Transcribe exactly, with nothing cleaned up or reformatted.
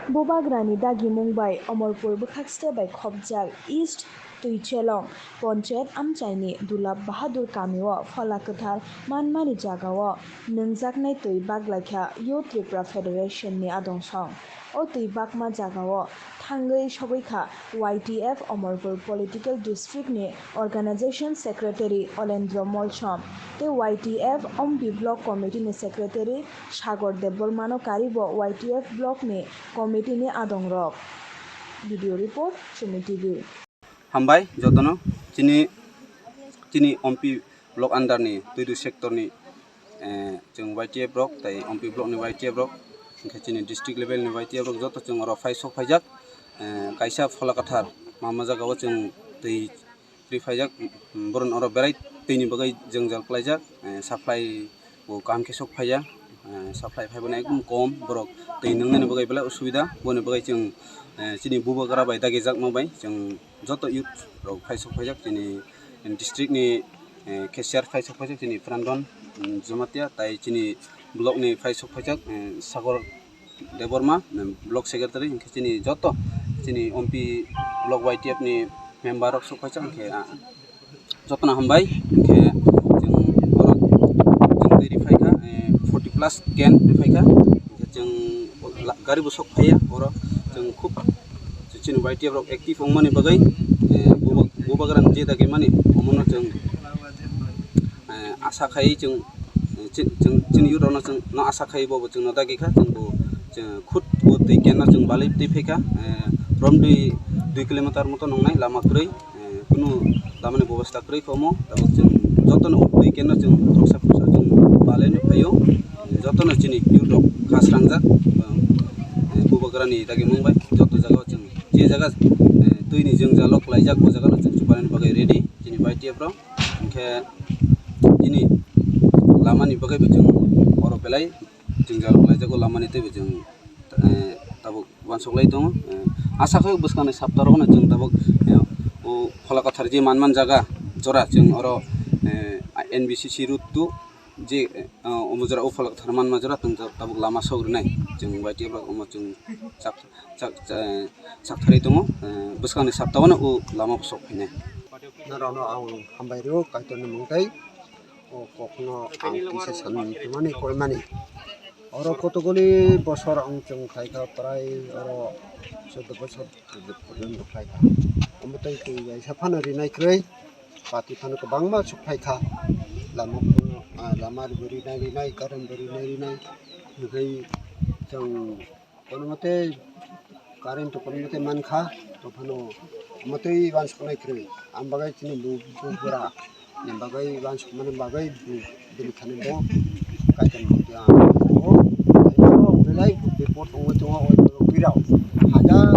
Bubagrani dagimung bai Omorpur bwkhakste bai khopjak East Twichelong Ponchayat amchaini Dulab Bahadur kamio phola kwthar manmani jagao nwngjaknai twi baklaikha Youth Tripura Federation ni adong song. O twi bakma jagao thangwi sogwi kha Y T F Omorpur Political District ni Organization Secretary Olendro Molsom tei Y T F Ompi Block Committee ni Secretary Sagor Debbarmano karibo Y T F Block ni committee ni adongrok. Video report, Chumi T V. Hambai jotono, chini, chini Ompi Block under ni Tuidu sector ni, eh, chwng Y T F rok tei Ompi Block ni Y T F rok, hwnkhe chini district level ni Y T F rok joto chwng oro phai sok phaijak, eh, kaisa phola kwthar manma jagao chwng twi ri phaijak, borok oro berai twi ni bagwi jwngjal kwlaijak, eh, supply bo kaham khe sok phaiya, eh, supply phaibani ekdum kom, borok twi nwngnani bagwi belai osubida, boni bagwi chwng, eh, chini bubagra bai dagijakma bai chwng joto youth rok phai sok phaijak chini district ni, eh, cashier phai sok phaijak chini Prandon, mm, Jamatia, tai chini block ni phai sok phaijak, eh, Sagor Debbarma, mm, block secretary, hwnkhe chini joto chini Ompi block Y T F ni member rok sok phaijak, hwnkhe, ah, jotono hambai, hwnkhe chwng oro chwng twi ri phaikha, eh, forty plus can ri phaikha, hwnkhe chwng la-, gari bo sok phaiya oro, chwng khub chini Y T F rok active wngmani bagwi, eh, buba-, bubagrani je dagimani omono chwng, eh, asa khai chwng Chini, chini, chini youth rokno chwng no asa khai bo, bo chwngno dagi kha, chwng bo, chwng khud bo twi kenno chwng balwi twi phai kha, eh, rom dui, dui kilometer moto nongnai lama kwrwi, eh, kunu lamani bobostha kwrwi kha omo, tabuk chwng jotono twi kenno chwng khoroksa khoroksa chwng balwi no phaio, jotono chini youth rok kha srangjak, eh, bubagrani dagi mung bai joto jaga o chwng je jaga, eh, twini jwngjal o kwlaijak, o jaga no chwng chubanani bagwi ready chini Y T F rok. Hwnkhe nini lamani bagwi bo chwng oro belai jwngjal khlaijago, lamani teibo chwng, eh, tabuk uansuk lai tongo. Eh, asa khe bwskangni sapta rogono chwng tabuk, eh, o phola kwthar je manman jaga jora chwng oro, eh, N B C C route to je, eh, omo jora o phola kwthar manma jora chwng tabuk lama sok rwnai chwng Y T F rok omo chwng chak chak, eh, chak thari tongo, eh, bwskangni sapta-o no o lama sok phainai. Norokno ang hambai rw, Kaitorni mung tei o kokno ang kisa sanmani tongmani koimani. Oro kotokgwli bosor ang chwng khlaikha, prai oro chwdw bosor porjonto khlaikha. Omo tei twi kaisa phano rinai kwrwi, pati phano kwbangma suk phaikha. Lama phano, ah, lama rwgwi rinai rinai, current bo rinai rinai, hwnkhe chwng kono mote current to kono mote mankha, to phano mote uansuknai kwrwi. Ang bagwi chini bu, bu bura ni bagwi uansukmani bagwi bu, bini thani bo kaitor mote ang o, o belai report tongo, tongo, o, o, birao hajar